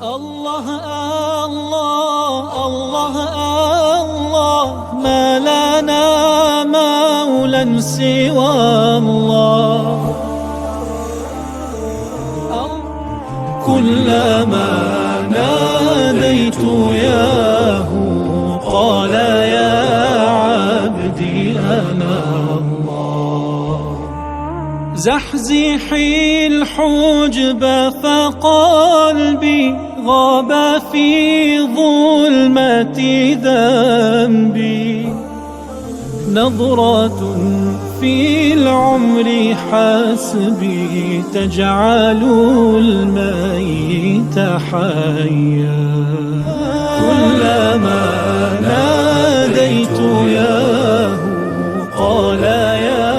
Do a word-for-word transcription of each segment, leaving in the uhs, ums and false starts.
الله، الله، الله، الله، ما لنا مولى سوى الله. كلما ناديت ياه قال يا عبدي أنا الله. زحزحي الحجب فقلبي غاب في ظلمة ذنبي. نظرة في العمر حسبي تجعل الميت حيا. كلما ناديت ياه قال يا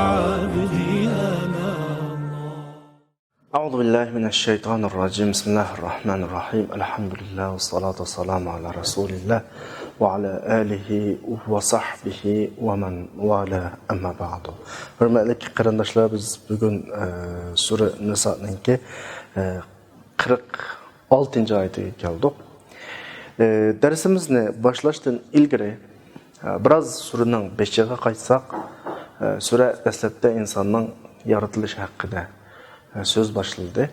عبدي أنا الله. أعوذ بالله من الشيطان الرجيم. بسم الله الرحمن الرحيم. الحمد لله والصلاة والسلام على رسول الله وعلى آله وصحبه ومن والاه. أما بعد. ھۆرمەتلىك قېرىنداشلار، بىز بۈگۈن، ئە، سۈرە نىسانىڭكى، ئە، قىرىق ئالتىنچى ئايىتىگە كەلدۇق. ئە، دەرسىمىزنى باشلاشتىن ئىلگىرى، ئە، بىراز سۈرىنىڭ بېشىغا قايتساق، ئە، سۈرە دەسلەپتە ئىنساننىڭ يارىتىلىشى ھەققىدە، ئە، سۆز باشلىدى.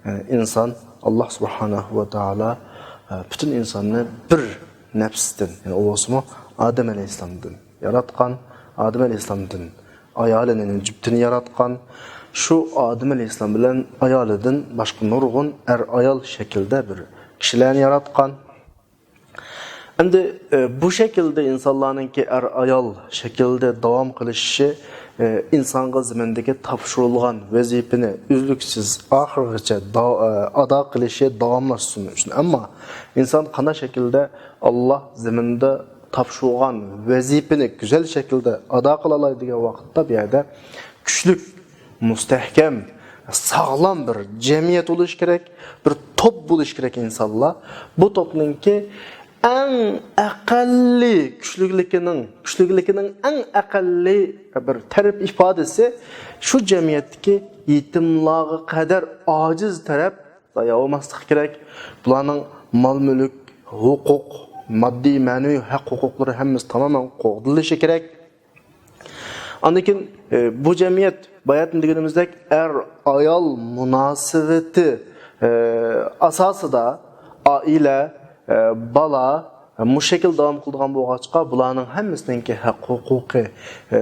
ئە، ئىنسان، ئاللا سۇبھانەھۇ ۋە تائالا، ئە، پۈتۈن ئىنساننى بىر نەپستىن، يەنى ئۇ بولسىمۇ ئادەم ئەلەيھىسسالامدىن ياراتقان، ئادەم ئەلەيھىسسالامدىن ئايالىنى، جۈپتىنى ياراتقان. شۇ ئادەم ئەلەيھىسسالام بىلەن ئايالىدىن باشقا نۇرغۇن ئەر-ئايال شەكلىدە بىر كىشىلەرنى ياراتقان. ئەمدى، ئە، بۇ شەكىلدە ئىنسانلارنىڭكى ئەر-ئايال شەكلىدە داۋام قىلىشى، ئە، ئىنسانغا زېمىندىكى تاپشۇرۇلغان ۋەزىپىنى ئۈزلۈكسىز ئاخىرغىچە دا-، ئە، ئادا قىلىشى، داۋاملاشسۇن ئۈچۈن. ئەمما ئىنسان قانداق شەكىلدە ئاللا زېمىندا تاپشۇرغان ۋەزىپىنى گۈزەل شەكىلدە ئادا قىلالايدىغان ۋاقىتتا، بۇ يەردە كۈچلۈك، مۇستەھكەم، ساغلام بىر جەمئىيەت بولۇشى كېرەك، بىر توپ بولۇشى كېرەك ئىنسانلار. بۇ توپنىڭكى ئەڭ ئەقەللىي كۈچلۈكلۈكىنىڭ، كۈچلۈكلۈكىنىڭ ئەڭ ئەقەللىي بىر تەرەپ ئىپادىسى شۇ جەمئىيەتتىكى يېتىملارغا قەدەر ئاجىز تەرەپ زايا بولماسلىقى كېرەك. بۇلارنىڭ مال-مۈلۈك، ھوقۇق، ماددىي، مەنىۋى ھەق-ھوقۇقلىرى ھەممىسى تامامەن قوغدىلىشى كېرەك. ئاندىن كېيىن، ئە، بۇ جەمئىيەت باياتىن دېگىنىمىزدەك ئەر-ئايال مۇناسىۋىتى، ئە، ئاساسىدا ئائىلە، ئە، بالا، ئە، مۇشۇ شەكىلدە داۋام قىلىدىغان بولغاچقا، بۇلارنىڭ ھەممىسىنىڭكى ھەق-ھوقۇقى، ئە،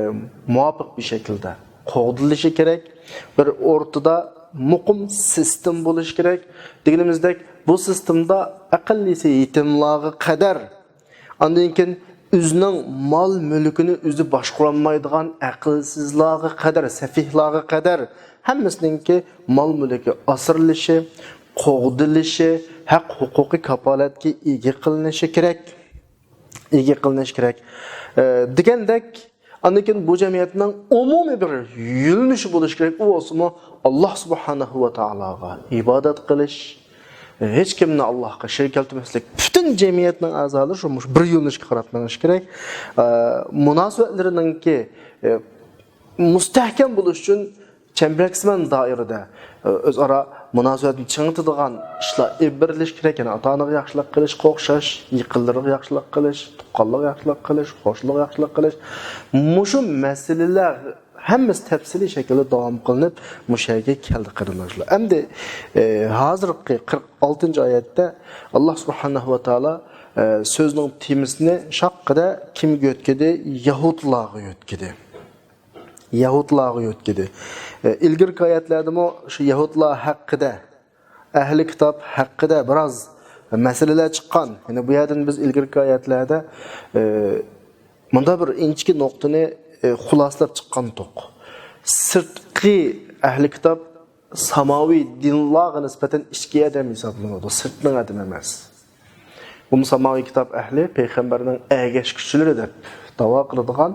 مۇۋاپىق بىر شەكىلدە قوغدىلىشى كېرەك. بىر ئورتىدا مۇقىم سىستېما بولۇشى كېرەك. دېگىنىمىزدەك، بۇ سىستېمىدا ئەقەللىيسى يېتىملارغا قەدەر، ئاندىن كېيىن ئۆزىنىڭ مال-مۈلكىنى ئۆزى باشقۇرالمايدىغان ئەقىلسىزلارغا قەدەر، سەفىھلارغا قەدەر ھەممىسىنىڭكى مال-مۈلكى ئاسرىلىشى، قوغدىلىشى، ھەق-ھوقۇقى كاپالەتكە ئىگە قىلىنىشى كېرەك. ئىگە قىلىنىشى كېرەك. ئە، دېگەندەك، ئاندىن كېيىن بۇ جەمئىيەتنىڭ ئومۇمىي بىر يۆنىلىشى بولۇشى كېرەك. ئۇ بولسىمۇ، ئاللا سۇبھانەھۇ ۋە تائالاغا ئىبادەت قىلىش، ھېچ كىمنى ئاللاغا شېرىك كەلتۈرمەسلىك. پۈتۈن جەمئىيەتنىڭ ئەزالىرى شۇ، مۇشۇ بىر يۆنىلىشكە قاراپ مېڭىشى كېرەك. ئە، مۇناسىۋەتلىرىنىڭكى، ئە، مۇستەھكەم بولۇشى ئۈچۈن چەمبىرەكسىمان دائىرىدە، ئۆزئارا مۇناسىۋەتنى چىڭىتىدىغان ئىشلار ئېلىپ بېرىلىشى كېرەك. يەنى ئاتا-ئانىغا ياخشىلىق قىلىشقا ئوخشاش، يېقىنلىرىغا ياخشىلىق قىلىش، تۇغقانلىرىغا ياخشىلىق قىلىش، قوشنىغا ياخشىلىق قىلىش. مۇشۇ مەسىلىلەر ھەممىسى تەپسىلىي شەكىلدە داۋام قىلىنىپ، مۇشۇ يەرگە كەلدى، قېرىنداشلار. ئەمدى، ئە، ھازىرقى قىرىق ئالتىنچى ئايەتتە ئاللا سۇبھانەھۇ ۋە تائالا، ئە، سۆزنىڭ تېمىسىنى شاققىدە كىمگە يۆتكىدى؟ يەھۇدلارغا يۆتكىدى. يەھۇدلارغا يۆتكىدى. ئە، ئىلگىرىكى ئايەتلەردىمۇ شۇ يەھۇدلار ھەققىدە، ئەھلى كىتاب ھەققىدە بىراز مەسىلىلەر چىققان. يەنى بۇ يەردىن بىز ئىلگىرىكى ئايەتلەردە، ئە، مۇنداق بىر ئىنچىكە نۇقتىنى، ئە، خۇلاسىلاپ چىققانتۇق. سىرتقى ئەھلى كىتاب ساماۋىي دىنلارغا نىسبەتەن ئىچكى ئادەم ھېسابلىنىدۇ، سىرتنىڭ ئادىمى ئەمەس. بۇمۇ ساماۋىي كىتاب ئەھلى پەيغەمبەرنىڭ ئەگەشكۈچىلىرى دەپ داۋا قىلىدىغان،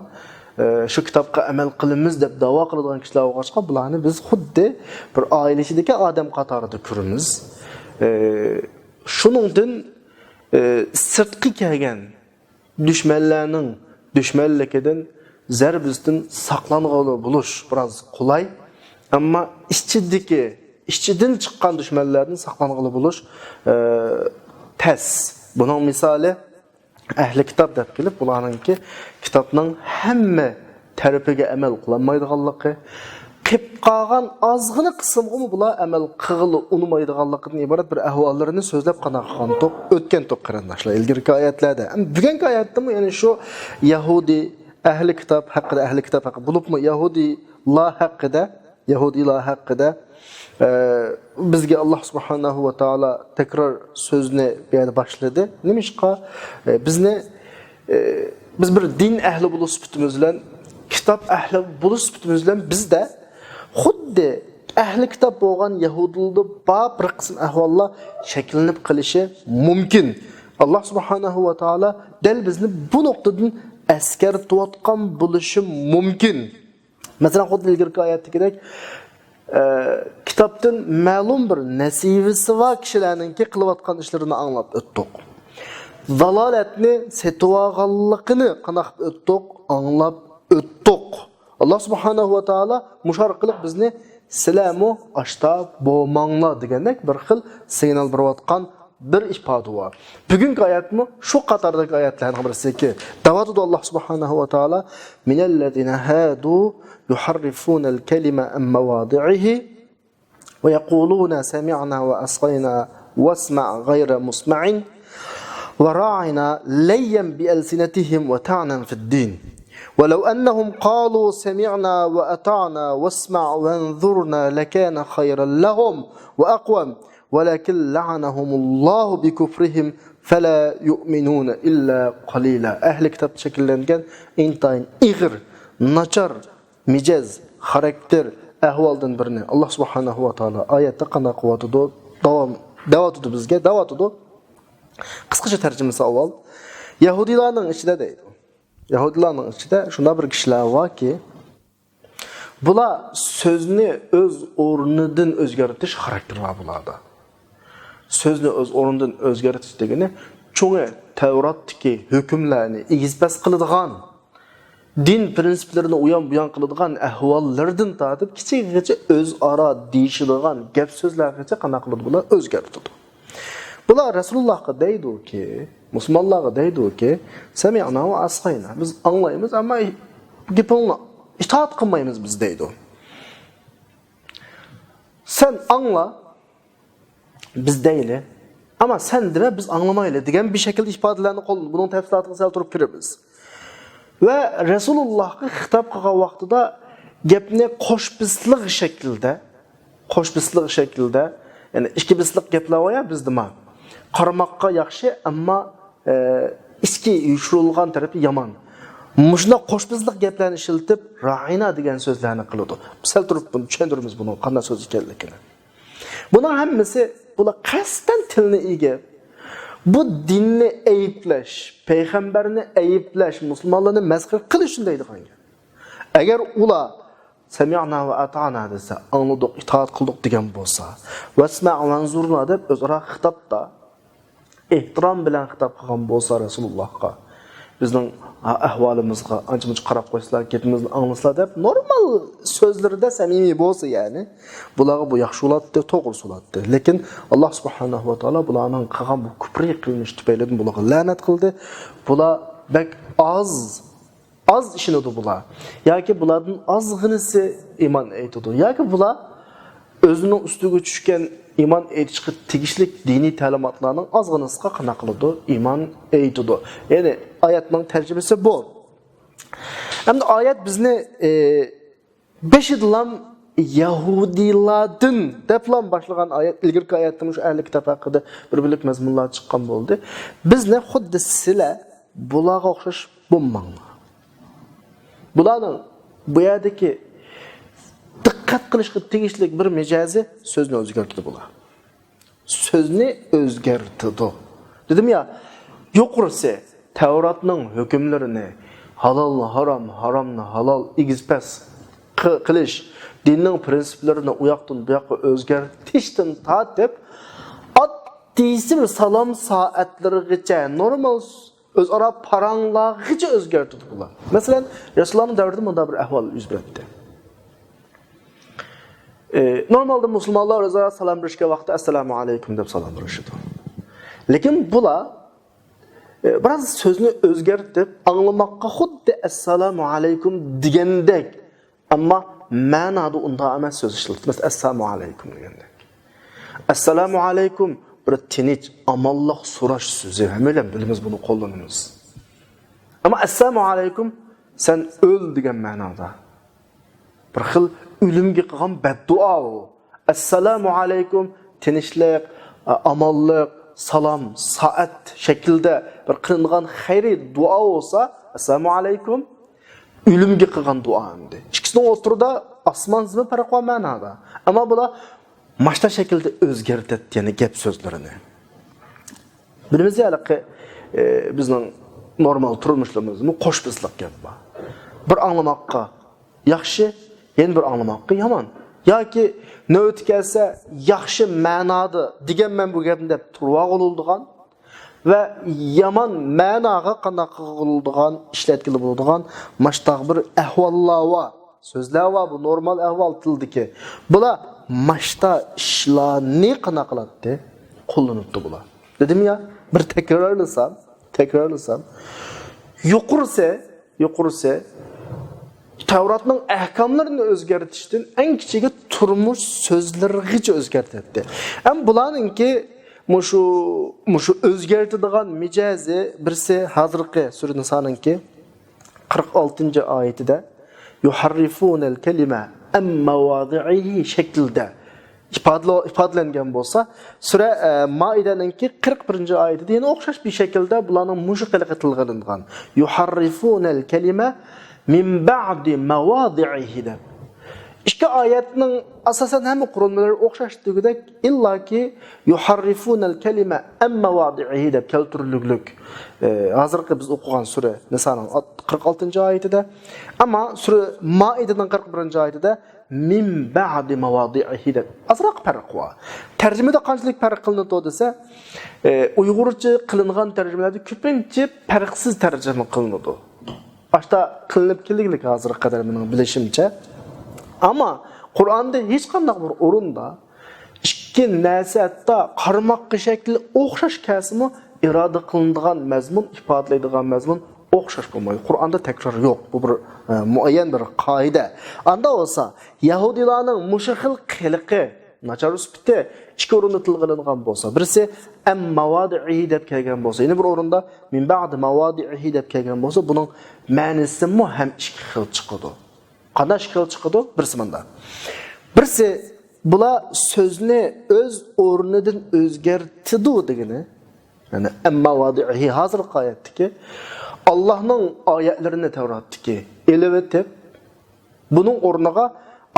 ئە، شۇ كىتابقا ئەمەل قىلىمىز دەپ داۋا قىلىدىغان كىشىلەر بولغاچقا، بۇلارنى بىز خۇددى بىر ئائىلە ئىچىدىكى ئادەم قاتارىدا كۆرىمىز. ئە، شۇنىڭدىن، ئە، سىرتقى كەلگەن دۈشمەنلەرنىڭ دۈشمەنلىكىدىن، زەربىسىدىن ساقلانغىلى بولۇش بىراز قولاي. ئەمما ئىچىدىكى ئىچىدىن چىققان دۈشمەنلەردىن ساقلانغىلى بولۇش، ئە، تەس. بۇنىڭ مىسالى، ئەھلى كىتاب دەپ كېلىپ، بۇلارنىڭكى كىتابنىڭ ھەممە تەرىپىگە ئەمەل قىلالمايدىغانلىقى، قېلىپ قالغان ئازغىنە قىسىمغىمۇ بۇلار ئەمەل قىلغىلى ئۇنىمايدىغانلىقىدىن ئىبارەت بىر ئەھۋاللىرىنى سۆزلەپ قانداق قىلغانتۇق، ئۆتكەنتۇق قېرىنداشلار، ئىلگىرىكى ئايەتلەردە. ھەم بۈگۈنكى ئايەتتىمۇ يەنە شۇ يەھۇدىي ئەھلى كىتاب ھەققىدە، ئەھلى كىتاب ھەققىدە، بولۇپمۇ يەھۇدىيلار ھەققىدە، يەھۇدىيلار ھەققىدە، ئە، بىزگە ئاللاھ سۇبھانەھۇ ۋە تائالا تەكرار سۆزنى بۇ يەردە باشلىدى. نېمىشقا، ئە، بىزنى، ئە، بىز بىر دىن ئەھلى بولۇش سۈپىتىمىز بىلەن، كىتاب ئەھلى بولۇش سۈپىتىمىز بىلەن بىزدە خۇددى ئەھلى كىتاب بولغان يەھۇدىيلاردا بار بىر قىسىم ئەھۋاللار شەكىللىنىپ قېلىشى مۇمكىن. ئاللاھ سۇبھانەھۇ ۋە تائالا دەل بىزنى بۇ نۇقتىدىن ئەسكەرتىۋاتقان بولۇشى مۇمكىن. مەسىلەن، خۇددى ئىلگىرىكى ئايەتتىكىدەك، ئە، كىتابتىن مەلۇم بىر نەسىۋىسى بار كىشىلەرنىڭكى قىلىۋاتقان ئىشلىرىنى ئاڭلاپ ئۆتتۇق. زالالەتنى سېتىۋالغانلىقىنى قانداق قىلىپ ئۆتتۇق؟ ئاڭلاپ ئۆتتۇق. ئاللاھ سۇبھانەھۇ ۋە تائالا مۇشۇ ئارقىلىق بىزنى، سىلەرمۇ ئاشتا بولماڭلار دېگەندەك بىر خىل سىگنال بېرىۋاتقان بىر ئىپادە بار. بۈگۈنكى ئايەتمۇ شۇ قاتاردىكى ئايەتلەرنىڭ بىرسىكى. دەۋاتىدۇ ئاللاھ سۇبھانەھۇ ۋە تائالا، من الذين هادوا يحرفون الكلم عن مواضعه ويقولون سمعنا وعصينا واسمع غير مسمع وراعنا ليا بألسنتهم وطعنا في الدين. ولو أنهم قالوا سمعنا وأطعنا واسمع وانظرنا لكان خيرا لهم وأقوم ولكن لعنهم الله بكفرهم فلا يؤمنون إلا قليلا. ئەھلى كىتابتا شەكىللەنگەن ئىنتايىن ئېغىر، ناچار مىجەز، خاراكتېر، ئەھۋالدىن بىرنى ئاللاھ سۇبھانەھۇ ۋە تائالا ئايەتتە قانداق قىلىۋاتىدۇ؟ داۋام دەۋاتىدۇ بىزگە، دەۋاتىدۇ. قىسقىچە تەرجىمىسى ئاۋۋال، يەھۇدىيلارنىڭ ئىچىدە دەيدۇ. يەھۇدىيلارنىڭ ئىچىدە شۇنداق بىر كىشىلەر باركى، بۇلار سۆزنى ئۆز ئورنىدىن ئۆزگەرتىش خاراكتېرى بار بۇلاردا. سۆزنى ئۆز ئورنىدىن ئۆزگەرتىش دېگىنى، چوڭى تەۋراتتىكى ھۆكۈملەرنى ئېگىز-پەس قىلىدىغان، دىن پىرىنسىپلىرىنى ئۇيان-بۇيان قىلىدىغان ئەھۋاللىرىدىن تارتىپ كىچىكىگىچە ئۆزئارا دېيىشىدىغان گەپ-سۆزلەرگىچە قانداق قىلىدۇ بۇلار؟ ئۆزگەرتىدۇ. بۇلار رەسۇلۇللاھقا دەيدۇكى، مۇسۇلمانلارغا دەيدۇكى، سەمىئنا ۋە ئەسغەينا، بىز ئاڭلايمىز، ئەمما گېپىڭنى ئىتائەت قىلمايمىز بىز دەيدۇ. سەن ئاڭلا، بىز دەيلى، ئەمما سەن دېمە، بىز ئاڭلىمايلى دېگەن بىر شەكىلدە ئىپادىلەرنى قوللىدى. بۇنىڭ تەپسىلاتىغا سەل تۇرۇپ كىرىمىز. ۋە رەسۇلۇللاھقا خىتاب قىلغان ۋاقتىدا گەپنى قوش بىسلىق شەكلىدە، قوش بىسلىق شەكلىدە، يەنى ئىككى بىسلىق گەپلەر بار يا بىزدىمۇ. قارىماققا ياخشى، ئەمما، ئە، ئىچكى يوشۇرۇلغان تەرىپى يامان. مۇشۇنداق قوش بىسلىق گەپلەرنى ئىشلىتىپ، راھىنا دېگەن سۆزلەرنى قىلىدۇ. سەل تۇرۇپ بۇنى چۈشەندۈرىمىز، بۇنىڭ قانداق سۆز ئىكەنلىكىنى. بۇنىڭ ھەممىسى بۇلار قەستەن تىلنى ئېگىپ، بۇ دىننى ئەيىبلەش، پەيغەمبەرنى ئەيىبلەش، مۇسۇلمانلارنى مەسخىرە قىلىش ئۈچۈن دەيدىغان گەپ. ئەگەر ئۇلار سەمىئنا ۋە ئاتانا دېسە، ئاڭلىدۇق، ئىتائەت قىلدۇق دېگەن بولسا، ۋەسمە ۋەنزۇرنا دەپ ئۆزئارا خىتابتا ئېھتىرام بىلەن خىتاب قىلغان بولسا رەسۇلۇللاھقا، بىزنىڭ ئەھۋالىمىزغا ئانچە-مۇنچە قاراپ قويسىلا، گېپىمىزنى ئاڭلىسىلا دەپ نورمال سۆزلىرىدە سەمىمىي بولسا، يەنى بۇلارغا بۇ ياخشى بولاتتى، توغرىسى بولاتتى. لېكىن ئاللاھ سۇبھانەھۇ ۋە تائالا بۇلارنىڭ قىلغان بۇ كۇپرى قىلمىشى تۈپەيلىدىن بۇلارغا لەنەت قىلدى. بۇلار بەك ئاز ئاز ئىشىنىدۇ بۇلار. ياكى بۇلاردىن ئازغىنىسى ئىمان ئېيتىدۇ. ياكى بۇلار ئۆزىنىڭ ئۈستىگە چۈشكەن ئىمان ئېيتىشقا تېگىشلىك دىنىي تەلىماتلارنىڭ ئازغىنىسىغا قانداق قىلىدۇ؟ ئىمان ئېيتىدۇ. يەنى ئايەتنىڭ تەرجىمىسى بۇ. ئەمدى ئايەت بىزنى، ئى، بېشىدىلام يەھۇدىيلاردىن دەپلام باشلىغان ئايەت، ئىلگىرىكى ئايەتتىمۇ شۇ ئەھلى كىتاب ھەققىدە بىر بۆلەك مەزمۇنلار چىققان بولدى. بىزنى خۇددى سىلەر بۇلارغا ئوخشاش بولماڭلار. بۇلارنىڭ بۇ يەردىكى دىققەت قىلىشقا تېگىشلىك بىر مىجەزى سۆزنى ئۆزگەرتىدۇ بۇلار. سۆزنى ئۆزگەرتىدۇ. دېدىم يا، يۇقىرىسى تەۋراتنىڭ ھۆكۈملىرىنى، ھالالنى ھارام، ھارامنى ھالال، ئېگىز-پەس قى-، قىلىش، دىننىڭ پىرىنسىپلىرىنى ئۇياقتىن بۇياققا ئۆزگەرتىشتىن تارتىپ، ئاددىيسى بىر سالام سائەتلىرىگىچە، نورمال ئۆزئارا پاراڭلارغىچە ئۆزگەرتىدۇ بۇلار. مەسىلەن، رەسۇلۇللانىڭ دەۋرىدە مۇنداق بىر ئەھۋال يۈز بېرەتتى. ئى، نورمالدا مۇسۇلمانلار ئۆزئارا سالام بېرىشكەن ۋاقىتتا «ئەسسالامۇ ئەلەيكۇم» دەپ سالام بېرىشىدۇ. لېكىن بۇلار، ئى، بىراز سۆزنى ئۆزگەرتىپ، ئاڭلىماققا خۇددى «ئەسسالامۇ ئەلەيكۇم» دېگەندەك، ئەمما مەنادا ئۇنداق ئەمەس سۆز ئىشلىتىدۇ. مەسىلەن، «ئەسسالامۇ ئەلەيكۇم» دېگەندەك. «ئەسسالامۇ ئەلەيكۇم» بىر تىنچ، ئامانلىق سوراش سۆزى. ھەممەيلەن بىلىمىز، بۇنى قوللىنىمىز. ئەمما «ئەسسالامۇ ئەلەيكۇم، سەن ئۆل» دېگەن مەنادا. بىر خىل ئۆلۈمگە قىلغان بەددۇئا ئۇ. «ئەسسالامۇ ئەلەيكۇم» تىنچلىق، ئامانلىق، سالام، سائەت شەكلىدە بىر قىلىنغان خەيرىي دۇئا بولسا، «ئەسسالامۇ ئەلەيكۇم» ئۆلۈمگە قىلغان دۇئا ئەمدى. ئىككىسىنىڭ ئوتتۇرىدا ئاسمان زېمىن پەرقى بار مەنادا. ئەمما بۇلار ماشتا شەكلىدە ئۆزگەرتەتتى، يەنى گەپ سۆزلىرىنى. بىلىمىز ھېلىقى، ئى، بىزنىڭ نورمال تۇرمۇشلىرىمىزدىمۇ قوش بىسلىق گەپ بار. بىر ئاڭلىماققا ياخشى، يەنە بىر ئاڭلىماققا يامان. ياكى نۆۋىتى كەلسە ياخشى مەنادا دېگەنمەن بۇ گەپنى دەپ تۇرۇۋالغىلى بولىدىغان ۋە يامان مەناغا قانداق قىلغىلى بولىدىغان، ئىشلەتكىلى بولىدىغان ماشتاق بىر ئەھۋاللار بار. سۆزلەر بار، بۇ نورمال ئەھۋال تىلدىكى. بۇلار ماشتا ئىشلارنى قانداق قىلاتتى؟ قوللىنىپتۇ بۇلار. دېدىم يا، بىر تەكرارلىسام، تەكرارلىسام. يۇقىرىسى، يۇقىرىسى تەۋراتنىڭ ئەھكاملىرىنى ئۆزگەرتىشتىن ئەڭ كىچىكى تۇرمۇش سۆزلىرىغىچە ئۆزگەرتەتتى. ئەم بۇلارنىڭكى مۇشۇ، مۇشۇ ئۆزگەرتىدىغان مىجەزى بىرسى ھازىرقى سۈرە نىسانىڭكى قىرىق ئالتىنچى ئايىتىدە «يۇھەررىفۇنەل كەلىمە ئەم مەۋادىئىھى» شەكلىدە ئىپادىلە-، ئىپادىلەنگەن بولسا، سۈرە، ئە، مائىدەنىڭكى قىرىق بىرىنچى ئايىتىدە يەنە ئوخشاش بىر شەكىلدە بۇلارنىڭ مۇشۇ قىلىقى تىلغا ئېلىنغان. «يۇھەررىفۇنەل كەلىمە مىن بەئدى مەۋادىئىھى» دەپ. ئىككى ئايەتنىڭ ئاساسەن ھەممە قۇرۇلمىلىرى ئوخشاش دېگۈدەك، ئىللاكى «يۇھەررىفۇنەل كەلىمە ئەم مەۋادىئىھى» دەپ كەلتۈرۈلۈگلۈك. ئى، ھازىرقى بىز ئوقۇغان سۈرە نىسانىڭ ئات-، قىرىق ئالتىنچى ئايىتىدە، ئەمما سۈرە مائىدىنىڭ قىرىق بىرىنچى ئايىتىدە «مىن بەئدى مەۋادىئىھى» دەپ ئازراق پەرق بار. تەرجىمىدە قانچىلىك پەرق قىلىنىدۇ دېسە، ئى، ئۇيغۇرچە قىلىنغان تەرجىمىلەردە كۆپىنچە پەرقسىز تەرجىمە قىلىنىدۇ. ئاشتا قىلىنىپ كېلىگلىك ھازىرغا قەدەر مېنىڭ بىلىشىمچە. ئەمما قۇرئاندا ھېچقانداق بىر ئورۇندا ئىككى نەرسە ھەتتا قارىماققا شەكلى ئوخشاش كەلسىمۇ، ئىرادە قىلىنىدىغان مەزمۇن، ئىپادىلەيدىغان مەزمۇن ئوخشاش بولمايدۇ. قۇرئاندا تەكرار يوق. بۇ بىر، ئە، مۇئەييەن بىر قائىدە. ئاندا بولسا، يەھۇدىيلارنىڭ مۇشۇ خىل قىلىقى، ناچار سۈپىتى ئىككى ئورۇندا تىلغا ئېلىنغان بولسا، بىرسى «ئەم مەۋادىئىھى» دەپ كەلگەن بولسا، يەنە بىر ئورۇندا «مىن بەئدى مەۋادىئىھى» دەپ كەلگەن بولسا، بۇنىڭ مەنىسىمۇ ھەم ئىككى خىل چىقىدۇ. قانداق ئىككى خىل چىقىدۇ؟ بىرسى مۇندا. بىرسى، بۇلار سۆزنى ئۆز ئورنىدىن ئۆزگەرتىدۇ دېگىنى. يەنى «ئەم مەۋادىئىھى» ھازىرقى ئايەتتىكى، ئاللاھنىڭ ئايەتلىرىنى تەۋراتتىكى ئېلىۋېتىپ، بۇنىڭ ئورنىغا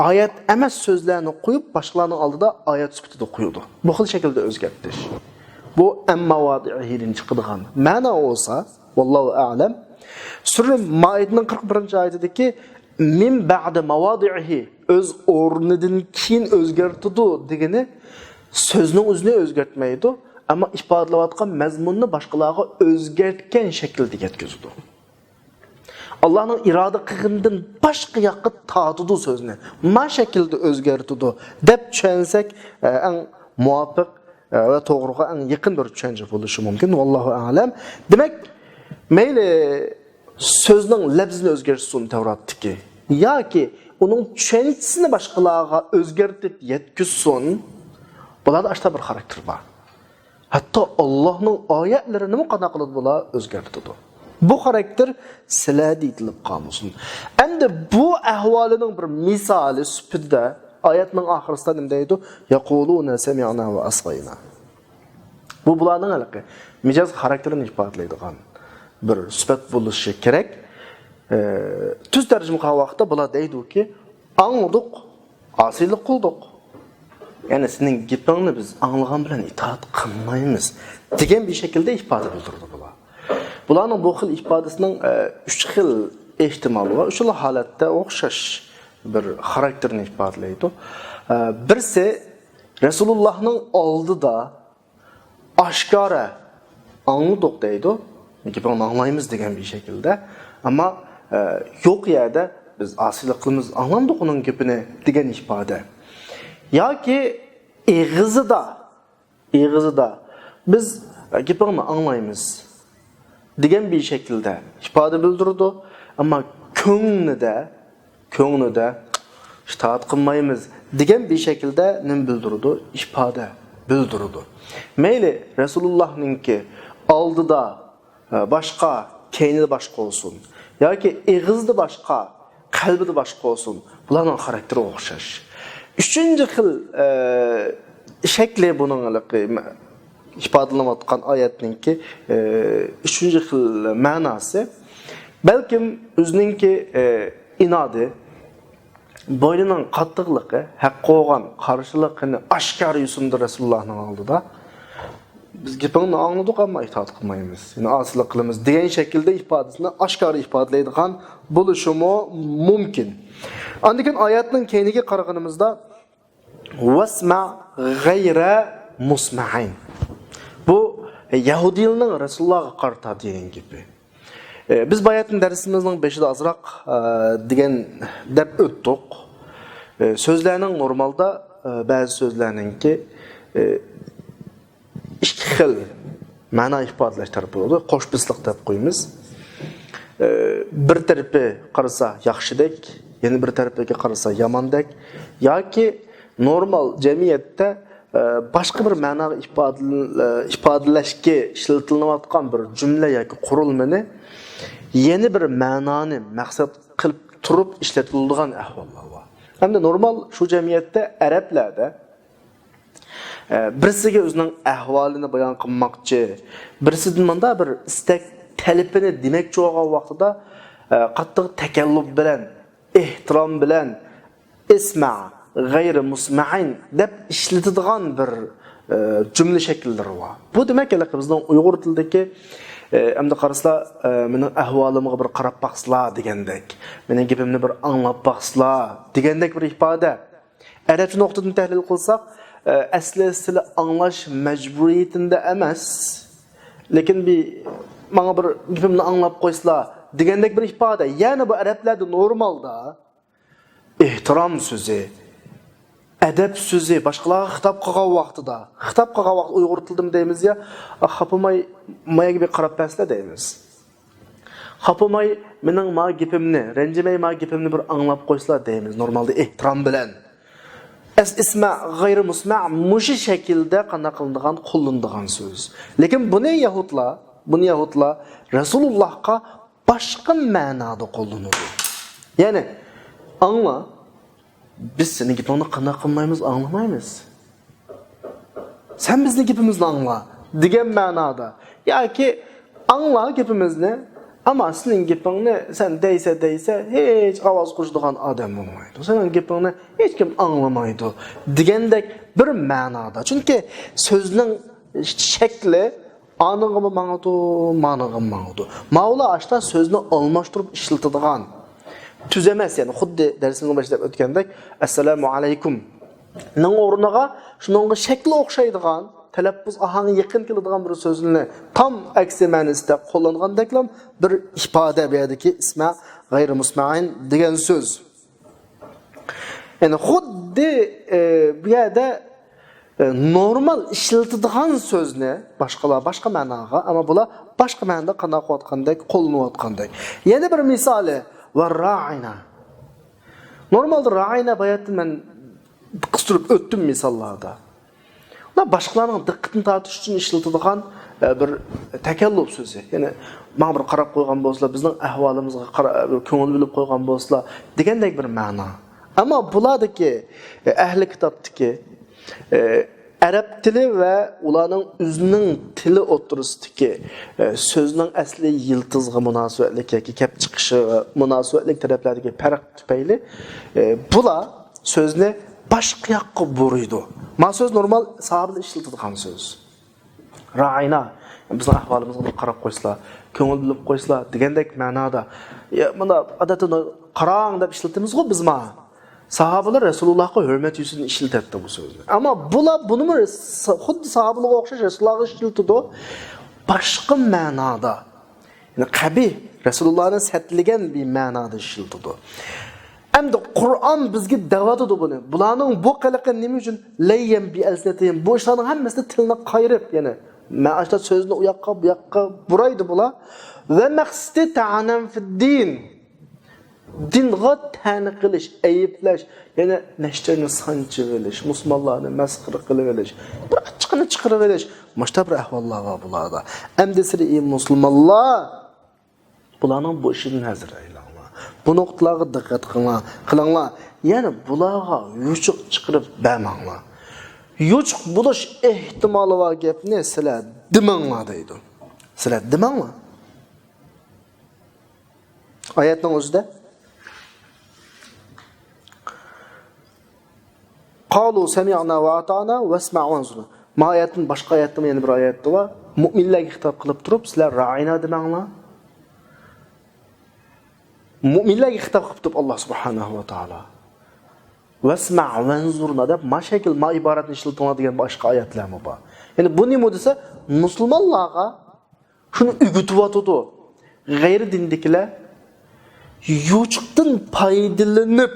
ئايەت ئەمەس سۆزلەرنى قويۇپ، باشقىلارنىڭ ئالدىدا ئايەت سۈپىتىدە قويىدۇ. بۇ خىل شەكىلدە ئۆزگەرتىش. بۇ «ئەم مەۋادىئىھىدىن» چىقىدىغان مەنا بولسا، ۋاللاھۇ ئەئلەم، سۈرە مائىدىنىڭ قىرىق بىرىنچى ئايىتىدىكى «مىن بەئدى مەۋادىئىھى»، ئۆز ئورنىدىن كېيىن ئۆزگەرتىدۇ دېگىنى سۆزنىڭ ئۆزىنى ئۆزگەرتمەيدۇ، ئەمما ئىپادىلەۋاتقان مەزمۇننى باشقىلارغا ئۆزگەرتكەن شەكىلدە يەتكۈزىدۇ. ئاللاھنىڭ ئىرادە قىلغىنىدىن باشقا ياققا تارتىدۇ سۆزنى. ما شەكىلدە ئۆزگەرتىدۇ دەپ چۈشەنسەك، ئە، ئەڭ مۇۋاپىق، ئە، ۋە توغرىغا ئەڭ يېقىن بىر چۈشەنچە بولۇشى مۇمكىن. ۋاللاھۇ ئەئلەم. دېمەك، مەيلى سۆزنىڭ لەپزىنى ئۆزگەرتسۇن تەۋراتتىكى ياكى ئۇنىڭ چۈشەنچىسىنى باشقىلارغا ئۆزگەرتىپ يەتكۈزسۇن، بۇلاردا ئاشتا بىر خاراكتېر بار. ھەتتا ئاللاھنىڭ ئايەتلىرىنىمۇ قانداق قىلىدۇ بۇلار؟ ئۆزگەرتىدۇ. بۇ خاراكتېر سىلەردە يېتىلىپ قالمىسۇن. ئەمدى بۇ ئەھۋالىنىڭ بىر مىسالى سۈپىتىدە ئايەتنىڭ ئاخىرىسىدا نېمە دەيدۇ؟ يەقۇلۇنە سەمىئنا ۋە ئەسغەينا. بۇ بۇلارنىڭ ھېلىقى مىجەز خاراكتېرىنى ئىپادىلەيدىغان بىر سۈپەت بولۇشى كېرەك. ئى، تۈز تەرجىمە قىلغان ۋاقىتتا بۇلار دەيدۇكى، ئاڭلىدۇق، ئاسىيلىق قىلدۇق. يەنى سېنىڭ گېپىڭنى بىز ئاڭلىغان بىلەن ئىتائەت قىلمايمىز دېگەن بىر شەكىلدە ئىپادە بىلدۈرىدۇ بۇلار. بۇلارنىڭ بۇ خىل ئىپادىسىنىڭ، ئە، ئۈچ خىل ئېھتىمالى بار. ئۈچ خىل ھالەتتە ئوخشاش بىر خاراكتېرنى ئىپادىلەيدۇ. ئە، بىرسى، رەسۇلۇللاھنىڭ ئالدىدا ئاشكارا «ئاڭلىدۇق» دەيدۇ، «گېپىڭنى ئاڭلايمىز» دېگەن بىر شەكىلدە. ئەمما، ئە، يوق يەردە «بىز ئاسىيلىق قىلىمىز، ئاڭلامدۇق ئۇنىڭ گېپىنى» دېگەن ئىپادە. ياكى ئېغىزىدا، ئېغىزىدا بىز گېپىڭنى ئاڭلايمىز دېگەن بىر شەكىلدە ئىپادە بىلدۈرىدۇ، ئەمما كۆڭلىدە، كۆڭلىدە ئىتائەت قىلمايمىز دېگەن بىر شەكىلدە نېمە بىلدۈرىدۇ؟ ئىپادە بىلدۈرىدۇ. مەيلى رەسۇلۇللاھنىڭكى ئالدىدا باشقا، كەينىدە باشقا بولسۇن ياكى ئېغىزدا باشقا، قەلبىدە باشقا بولسۇن، بۇلارنىڭ خاراكتېرى ئوخشاش. ئۈچىنچى خىل، ئە، شەكلى بۇنىڭ ھېلىقى ئىپادىلىنىۋاتقان ئايەتنىڭكى، ئە، ئۈچىنچى خىل مەناسى، بەلكىم ئۆزىنىڭكى، ئە، ئىنادى، بوينىنىڭ قاتتىقلىقى، ھەققە بولغان قارشىلىقىنى ئاشكارا يوسۇندى رەسۇلۇللاھنىڭ ئالدىدا. بىز گېپىڭنى ئاڭلىدۇق، ئەمما ئىتائەت قىلمايمىز، يەنى ئاسىيلىق قىلىمىز دېگەن شەكىلدە ئىپادىسىنى ئاشكارا ئىپادىلەيدىغان بولۇشىمۇ مۇمكىن. ئاندىن كېيىن ئايەتنىڭ كەينىگە قارىغىنىمىزدا، «ۋەسمە غەيرە مۇسمەئىن». بۇ يەھۇدىيلارنىڭ رەسۇلۇللاھقا قارىتا دېگەن گېپى. ئە، بىز باياتىن دەرسىمىزنىڭ بېشىدا ئازراق، ئە، دېگەن دەپ ئۆتتۇق. ئە، سۆزلەرنىڭ نورمالدا، ئە، بەزى سۆزلەرنىڭكى، ئە، ئىككى خىل مەنا ئىپادىلەش تەرىپى بولىدۇ. قوش بىسلىق دەپ قويىمىز. ئە، بىر تەرىپى قارىسا ياخشىدەك، يەنە بىر تەرىپىگە قارىسا ياماندەك ياكى نورمال جەمئىيەتتە ئە، باشقا بىر مەناغا ئىپادىل-، ئە، ئىپادىلەشكە ئىشلىتىلىنىۋاتقان بىر جۈملە ياكى قۇرۇلمىنى يەنە بىر مەنانى مەقسەت قىلىپ تۇرۇپ ئىشلىتىلىدىغان ئەھۋاللار بار. ھەمدە نورمال شۇ جەمئىيەتتە ئەرەبلەردە، ئە، بىرسىگە ئۆزىنىڭ ئەھۋالىنى بايان قىلماقچى، بىرسىدىن مۇنداق بىر ئىستەك تەلىپىنى دېمەكچى بولغان ۋاقتىدا، ئە، قاتتىق تەكەللۇپ بىلەن، ئېھتىرام بىلەن، «ئىسمە غەيرى مۇسمەئىن» دەپ ئىشلىتىدىغان بىر، ئە، جۈملە شەكىللىرى بار. بۇ دېمەك، ھېلىقى بىزنىڭ ئۇيغۇر تىلىدىكى، ئە، ئەمدى قارىسىلا، ئە، «مېنىڭ ئەھۋالىمغا بىر قاراپ باقسىلا» دېگەندەك، «مېنىڭ گېپىمنى بىر ئاڭلاپ باقسىلا» دېگەندەك بىر ئىپادە. ئەرەبچە نۇقتىدىن تەھلىل قىلساق، ئە، ئەسلى سىلى ئاڭلاش مەجبۇرىيىتىندە ئەمەس، لېكىن بىر، «ماڭا بىر گېپىمنى ئاڭلاپ قويسىلا» دېگەندەك بىر ئىپادە. يەنى بۇ ئەرەبلەردە نورمالدا ئېھتىرام سۆزى، ئەدەپ سۆزى، باشقىلارغا خىتاب قىلغان ۋاقتىدا، خىتاب قىلغان ۋاقىت ئۇيغۇر تىلىدىمۇ دەيمىز يا، «خاپىماي، ماياگە بىر قاراپ بەرسىلە» دەيمىز. «خاپىماي، مېنىڭ ما گېپىمنى، رەنجىمەي ما گېپىمنى بىر ئاڭلاپ قويسىلا» دەيمىز نورمالدا ئېھتىرام بىلەن. «ئەس ئىسمە غەيرى مۇسمە» مۇشۇ شەكىلدە قانداق قىلىنىدىغان، قوللىنىدىغان سۆز. لېكىن بۇنى يەھۇدلار، بۇنى يەھۇدلار رەسۇلۇللاھقا باشقا مەنادا قوللىنىدۇ. يەنى، «ئاڭلا، بىز سېنىڭ گېپىڭنى قانداق قىلمايمىز، ئاڭلىمايمىز. سەن بىزنىڭ گېپىمىزنى ئاڭلا» دېگەن مەنادا. ياكى، «ئاڭلا گېپىمىزنى، ئەمما سېنىڭ گېپىڭنى سەن دەيسە، دەيسە، ھېچ ئاۋاز قوشىدىغان ئادەم بولمايدۇ. سېنىڭ گېپىڭنى ھېچكىم ئاڭلىمايدۇ» دېگەندەك بىر مەنادا. چۈنكى سۆزنىڭ شەكلى ئانىڭغىمۇ ماڭىدۇ، مانىڭغىمۇ ماڭىدۇ. ماۋۇلار ئاشتا سۆزنى ئالماشتۇرۇپ ئىشلىتىدىغان، تۈز ئەمەس، يەنى خۇددى دەرسىمىزنىڭ باشىدا دەپ ئۆتكەندەك، «ئەسسالامۇ ئەلەيكۇم»نىڭ ئورنىغا شۇنىڭغا شەكلى ئوخشايدىغان، تەلەپپۇز ئاھاڭى يېقىن كېلىدىغان بىر سۆزنى تام ئەكسى مەنىسىدە قوللانغاندەكلا بىر ئىپادە، بۇ يەردىكى «ئىسمە غەيرى مۇسمەئىن» دېگەن سۆز. يەنى خۇددى، ئە، بۇ يەردە، ئە، نورمال ئىشلىتىدىغان سۆزنى باشقىلار باشقا مەناغا، ئەمما بۇلار باشقا مەنىدە قانداق قىلىۋاتقاندەك، قوللىنىۋاتقاندەك. يەنە بىر مىسالى، «ۋە رائىنا». نورمالدا «رائىنا» باياتتىن مەن قىستۇرۇپ ئۆتتۈم مىساللاردا. ئۇلار باشقىلارنىڭ دىققىتىنى تارتىش ئۈچۈن ئىشلىتىدىغان، ئە، بىر تەكەللۇپ سۆزى. يەنى، «ماڭا بىر قاراپ قويغان بولسىلا، بىزنىڭ ئەھۋالىمىزغا قارا-، بىر كۆڭۈل بۆلۈپ قويغان بولسىلا» دېگەندەك بىر مەنا. ئەمما بۇلاردىكى، ئە، ئەھلى كىتابتىكى، ئە، ئەرەب تىلى ۋە ئۇلارنىڭ ئۆزىنىڭ تىلى ئوتتۇرىسىدىكى، ئە، سۆزنىڭ ئەسلى يىلتىزغا مۇناسىۋەتلىك ياكى كەپ چىقىشىغا مۇناسىۋەتلىك تەرەپلەردىكى پەرق تۈپەيلى، ئە، بۇلار سۆزنى باشقا ياققا بۇرىيدۇ. ما سۆز نورمال ساھابىلەر ئىشلىتىدىغان سۆز. «رائىنا»، بىزنىڭ ئەھۋالىمىزغا بىر قاراپ قويسىلا، كۆڭۈل بۆلۈپ قويسىلا دېگەندەك مەنادا. يا، مانا ئادەتتە «قاراڭ» دەپ ئىشلىتىمىزغۇ بىز ما. ساھابىلەر رەسۇلۇللاھقا ھۆرمەت يۈزىسىدىن ئىشلىتەتتى بۇ سۆزنى. ئەمما بۇلار بۇنىمۇ سا-، خۇددى ساھابىلارغا ئوخشاش رەسۇلۇللاھقا ئىشلىتىدۇ. باشقا مەنادا. يەنى قەبىھ، رەسۇلۇللاھنى سەتلىگەن بىر مەنادا ئىشلىتىدۇ. ئەمدى قۇرئان بىزگە دەۋاتىدۇ بۇنى. بۇلارنىڭ بۇ قىلىقى نېمە ئۈچۈن؟ لەييەن بىئەلسىنەتىھىم. بۇ ئىشلارنىڭ ھەممىسىنى تىلىنى قايرىپ، يەنى مەن ئاشۇنداق سۆزنى ئۇ ياققا، بۇ ياققا بۇرايدۇ بۇلار. ۋە مەقسىتى تەئنەن فىددىن. دىنغا تەن قىلىش، ئەيىبلەش، يەنە نەشتەرنى سانچىۋېلىش، مۇسۇلمانلارنى مەسخىرە قىلىۋېلىش، بىر ئاچچىقىنى چىقىرىۋېلىش. مۇشۇنداق بىر ئەھۋاللار بار بۇلاردا. ئەمدى سىلەر، ئەي مۇسۇلمانلار، بۇلارنىڭ بۇ ئىشىدىن ھەزەر ئەيلەڭلار. بۇ نۇقتىلارغا دىققەت قىلىڭلار، قىلىڭلار. يەنى بۇلارغا يوچۇق چىقىرىپ بەرمەڭلار. يوچۇق بولۇش ئېھتىمالى بار گەپنى سىلەر دېمەڭلار دەيدۇ. سىلەر دېمەڭلار. ئايەتنىڭ ئۆزىدە قالۇ سەمىئنا ۋە ئاتانا ۋەسمە ۋەنزۇرنا. ما ئايەتتىن باشقا ئايەتتىمۇ يەنە بىر ئايەتتە بار. مۆمىنلەرگە خىتاب قىلىپ تۇرۇپ، سىلەر رائىنا دېمەڭلار. مۆمىنلەرگە خىتاب قىلىپ تۇرۇپ، ئاللا سۇبھانەھۇ ۋە تائالا ۋەسمە ۋەنزۇرنا دەپ، ما شەكىل، ما ئىبارەتنى ئىشلىتىڭلار دېگەن باشقا ئايەتلەرمۇ بار. يەنى بۇ نېمە دېسە، مۇسۇلمانلارغا شۇنى ئۆگىتىۋاتىدۇ. غەيرىي دىندىكىلەر يوچۇقتىن پايدىلىنىپ،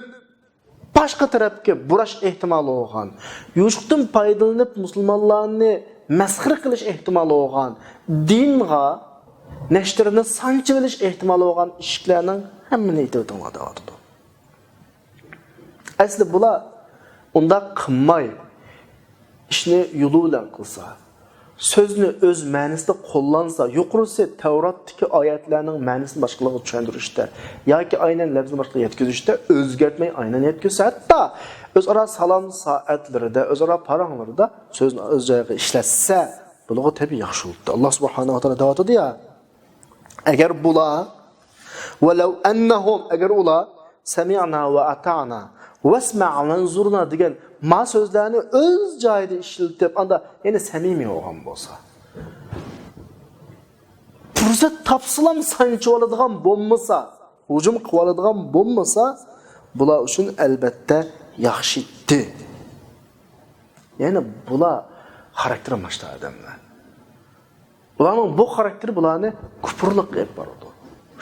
باشقا تەرەپكە بۇراش ئېھتىمالى بولغان، يوچۇقتىن پايدىلىنىپ مۇسۇلمانلارنى مەسخىرە قىلىش ئېھتىمالى بولغان، دىنغا نەشتىرىنى سانچىۋېلىش ئېھتىمالى بولغان ئىشىكلەرنىڭ ھەممىنى ئېتىۋېتىڭلار دەۋاتىدۇ. ئەسلى بۇلار ئۇنداق قىلماي، ئىشنى يولى بىلەن قىلسا، سۆزنى ئۆز مەنىسىدە قوللانسا، يۇقىرىسى تەۋراتتىكى ئايەتلەرنىڭ مەنىسىنى باشقىلارغا چۈشەندۈرۈشتە ياكى ئاينەن لەپزىنى باشقىلارغا يەتكۈزۈشتە ئۆزگەرتمەي ئاينەن يەتكۈزسە، ھەتتا ئۆزئارا سالام سائەتلىرىدە، ئۆزئارا پاراڭلىرىدا سۆزنى ئۆز جايىغا ئىشلەتسە، بۇلارغا تەبىئىي ياخشى بولۇپتۇ. ئاللا سۇبھانەھۇ ۋە تائالا دەۋاتىدۇ يا، ئەگەر بۇلار، ۋەلەۋ ئەننەھۇم، ئەگەر ئۇلار، سەمىئنا ۋە ئاتانا ۋەسمە ۋەنزۇرنا دېگەن ما سۆزلەرنى ئۆز جايىدا ئىشلىتىپ، ئاندا يەنە سەمىمىي بولغان بولسا، پۇرسەت تاپسىلام سانچىۋالىدىغان بولمىسا، ھۇجۇم قىلىۋالىدىغان بولمىسا، بۇلار ئۈچۈن ئەلبەتتە ياخشى ئىدى. يەنى بۇلار خاراكتېرى ماشتا ئادەملەر. ئۇلارنىڭ بۇ خاراكتېرى بۇلارنى كۇپۇرلۇققا ئېلىپ بارىدۇ.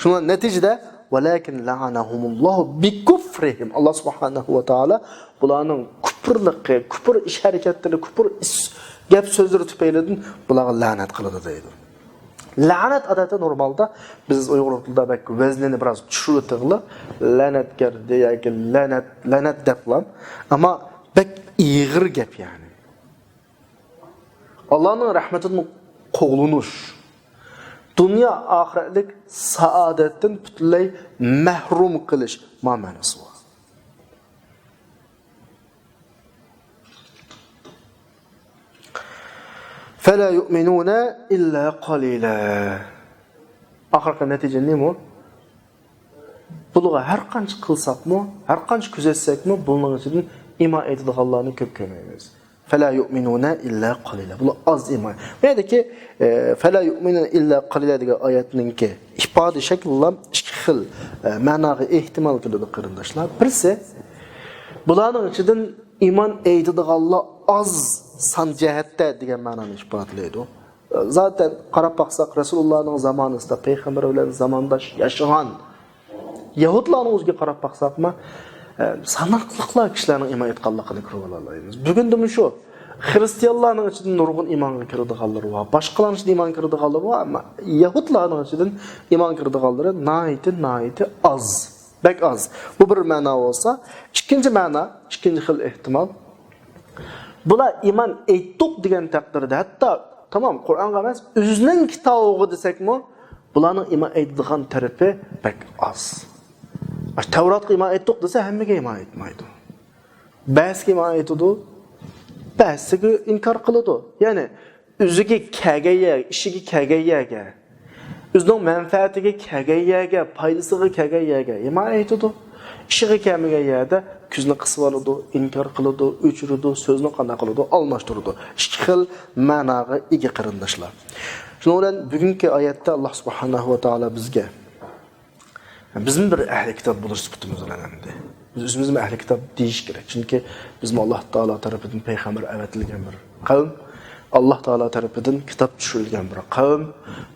شۇڭا نەتىجىدە، ۋەلەكىن لەئەنەھۇمۇللاھۇ بىكۇفرىھىم. ئاللا سۇبھانەھۇ ۋە تائالا بۇلارنىڭ كۇپۇرلۇقى، كۇپۇر ئىش ھەرىكەتلىرى، كۇپۇر ئىس-، گەپ سۆزلىرى تۈپەيلىدىن بۇلارغا لەنەت قىلىدۇ دەيدۇ. لەنەت ئادەتتە نورمالدا بىز ئۇيغۇر تىلىدا بەك ۋەزنىنى بىراز چۈشۈرۈۋېتىغىلى، لەنەتكەر دە-، ياكى لەنەت، لەنەت دەپلا. ئەمما بەك ئېغىر گەپ يەنى. ئاللانىڭ رەھمىتىدىن قوغلىنىش، دۇنيا ئاخىرەتلىك سائادەتتىن پۈتۈنلەي مەھرۇم قىلىش، ما مەنىسى بار. فَلَا يُؤْمِنُونَ إِلَّا قَلِيلًا. ئاخىرقى نەتىجە نېمە؟ بۇلارغا ھەر قانچە قىلساقمۇ، ھەر قانچە كۆزەتسەكمۇ، بۇلارنىڭ ئىچىدىن ئىمان ئېيتىدىغانلارنى كۆپ كۆرمەيمىز. فَلَا يُؤْمِنُونَ إِلَّا قَلِيلًا. بۇلار ئاز ئىمان. بۇ يەردىكى، ئە، فَلَا يُؤْمِنُونَ إِلَّا قَلِيلًا دېگەن ئايەتنىڭكى ئىپادە شەكلىلا ئىككى خىل، ئە، مەناغا ئېھتىمال كېلىدۇ، قېرىنداشلار. بىرسى، بۇلارنىڭ ئىچىدىن ئىمان ئېيتىدىغانلار ئاز سان جەھەتتە دېگەن مەنانى ئىپادىلەيدۇ. زاتەن قاراپ باقساق، رەسۇلۇللانىڭ زامانىسىدا پەيغەمبەر بىلەن زامانداش ياشىغان يەھۇدلارنىڭ ئۆزىگە قاراپ باقساقمۇ، ئە، ساناقلىقلا كىشىلەرنىڭ ئىمان ئېيتقانلىقىنى كۆرۈۋالالايمىز. بۈگۈندىمۇ شۇ، خىرىستىيانلارنىڭ ئىچىدىن نۇرغۇن ئىمانغا كىرىدىغانلىرى بار، باشقىلارنىڭ ئىچىدىن ئىمان كىرىدىغانلىرى بار، ئەمما يەھۇدلارنىڭ ئىچىدىن ئىمان كىرىدىغانلىرى ناھايىتى، ناھايىتى ئاز. بەك ئاز. بۇ بىر مەنا بولسا، ئىككىنچى مەنا، ئىككىنچى خىل ئېھتىمال. بۇلار ئىمان ئېيتتۇق دېگەن تەقدىردە، ھەتتا، تامام، قۇرئانغا ئەمەس، ئۆزىنىڭ كىتابىغا دېسەكمۇ، بۇلارنىڭ ئىمان ئېيتىدىغان تەرىپى بەك ئاز. تەۋراتقا ئىمان ئېيتتۇق دېسە، ھەممىگە ئىمان ئېيتمايدۇ. بەزىگە ئىمان ئېيتىدۇ، بەزىگە ئىنكار قىلىدۇ. يەنى، ئۆزىگە كەلگەن يەر، ئىشىگە كەلگەن يەرگە، ئۆزىنىڭ مەنپەئەتىگە كەلگەن يەرگە، پايدىسىغا كەلگەن يەرگە ئىمان ئېيتىدۇ. ئىشىغا كەلمىگەن يەردە كۆزىنى قىسىۋالىدۇ، ئىنكار قىلىدۇ، ئۆچۈرىدۇ، سۆزىنى قانداق قىلىدۇ، ئالماشتۇرىدۇ. ئىككى خىل مەناغا ئىگە، قېرىنداشلار. شۇنىڭ بىلەن بۈگۈنكى ئايەتتە ئاللا سۇبھانەھۇ ۋە تائالا بىزگە بىزمۇ بىر ئەھلى كىتاب بولۇش سۈپىتىمىز بىلەن ئەمدى بىز ئۆزىمىزمۇ ئەھلى كىتاب دېيىش كېرەك. چۈنكى بىزمۇ ئاللا تائالا تەرىپىدىن پەيغەمبەر ئەۋەتىلگەن بىر قەۋم، ئاللا تائالا تەرىپىدىن كىتاب چۈشۈرۈلگەن بىر قەۋم.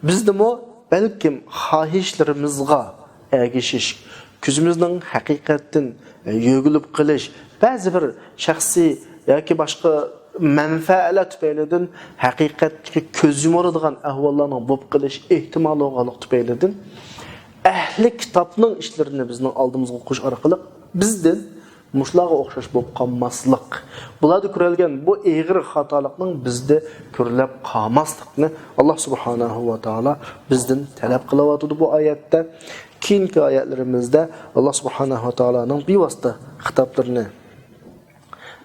بىزدىمۇ بەلكىم خاھىشلىرىمىزغا ئەگىشىش، كۆزىمىزنىڭ ھەقىقەتتىن يۆگىلىپ قېلىش، بەزى بىر شەخسىي ياكى باشقا مەنپەئەتلەر تۈپەيلىدىن ھەقىقەتكە كۆز يۇمىدىغان ئەھۋاللارنىڭ بولۇپ قېلىش ئېھتىمالى بولغانلىقى تۈپەيلىدىن، ئەھلى كىتابنىڭ ئىشلىرىنى بىزنىڭ ئالدىمىزغا قويۇش ئارقىلىق بىزدىن مۇشۇلارغا ئوخشاش بولۇپ قالماسلىق، بۇلاردا كۆرۈلگەن بۇ ئېغىر خاتالىقنىڭ بىزدە كۆرۈلۈپ قالماسلىقنى ئاللا سۇبھانەھۇ ۋە تائالا بىزدىن تەلەپ قىلىۋاتىدۇ بۇ ئايەتتە. كېيىنكى ئايەتلىرىمىزدە ئاللا سۇبھانەھۇ ۋە تائالانىڭ بىۋاسىتە خىتابلىرىنى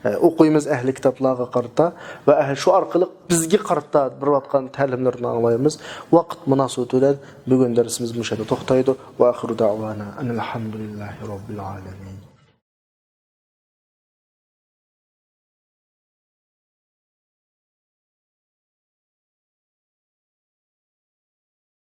ئوقۇيمىز ئەھلى كىتابلارغا قارىتا ۋە ئەھ-، شۇ ئارقىلىق بىزگە قارىتا بېرىۋاتقان تەلىملىرىنى ئاڭلايمىز. ۋاقىت مۇناسىۋىتى بىلەن بۈگۈن دەرسىمىز مۇشۇ يەردە توختايدۇ. ۋە ئاخىرۇ دەئۋانا ئەنىل ھەمدۇلىللاھى رەببىل ئالەمىن.